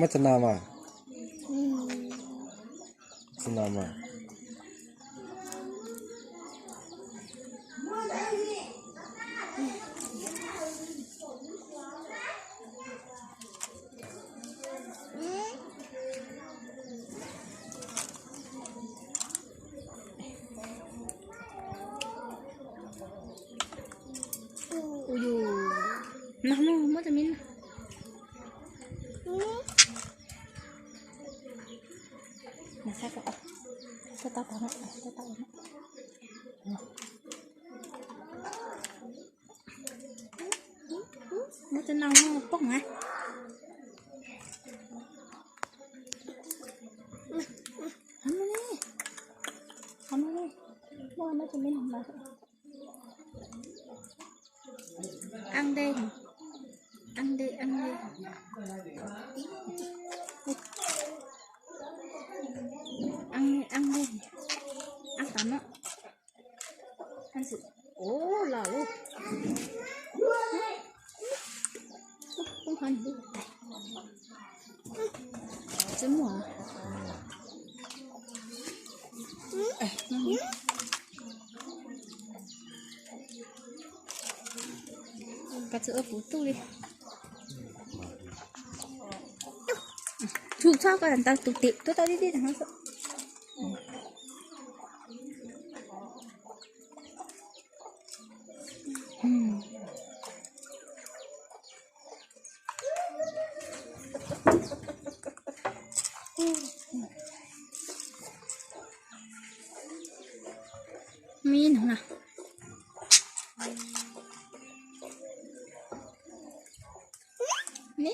Muab tso no mas. Tso no mas. Ui yus, no muab, muab tso me no. Saib, saib tau tau no, saib tau no. Muab tso no poob na. Qhov no ne, qhov no ne, muab, muab tso me no mas. Eeb dej, eeb dej, eeb dej. Eeb, eeb dej, eeb tau no. Ov, los lawm. Poob qhov no, tsis muaj. Koj tsis ua kuv tuaj li. Tsuj txhob koj ntawd tus tim tuaj tau tib tib no xwb. Me no na. Ne.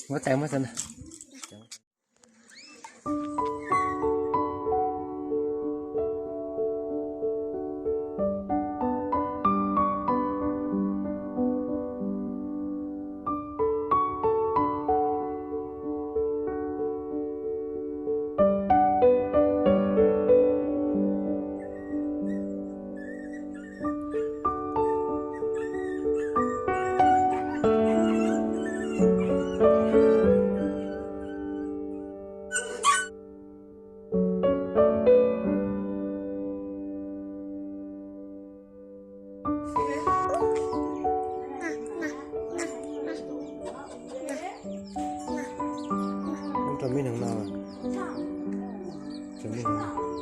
Muab tais muab tso na. Rau me neeg no, rau me neeg no.